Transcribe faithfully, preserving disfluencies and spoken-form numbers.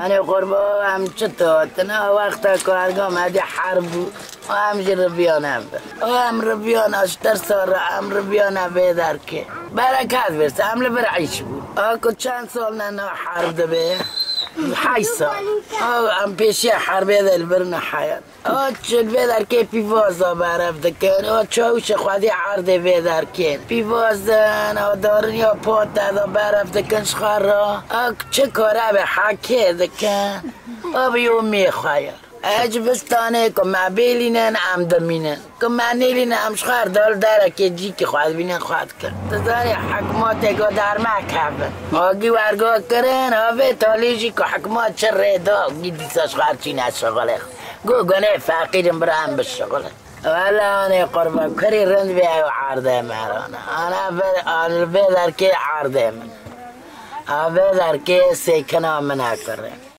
Anê qurba, em çi totin? A wexta ku erga me dî herb bû, em jî riviyan em bi. Em riviyan, ez ji tirsa re em riviyan em vê derkê. Bereket verse, em li vir eyş bûn. A ku çend sal ne na herb dibe? Heşt sal. A em pêşiya herbê de li vir ne heyat. A çi vê derkê pîvaza beref dikin, a çawişê xwedî erdê vê derkên. Pîvazin, a darin ya pate da beref dikin ji xwe re. A çi kare be hekê dikin. A bi yo mê xwe ye. Ez ji bistanê ku me bêlînin, em dimînin. Ku me nêlînin, em ji xwe re dal derekê cîkî xwe dibînin, xwe dikin. Tu zanî hikmatê ku dermek hebin. Agî wergo kirin, ha vê talî jî ku hikmat çi rê da, gî dîsa ji xwe re çîne şixulê xwe. Go gunê feqîrin bira em bişixulin. Wele anê qurban, kurî rind bê ew erdê me rana. Ana vê, an vê derkê erdê min. A vê derkê sêkina min e kurê.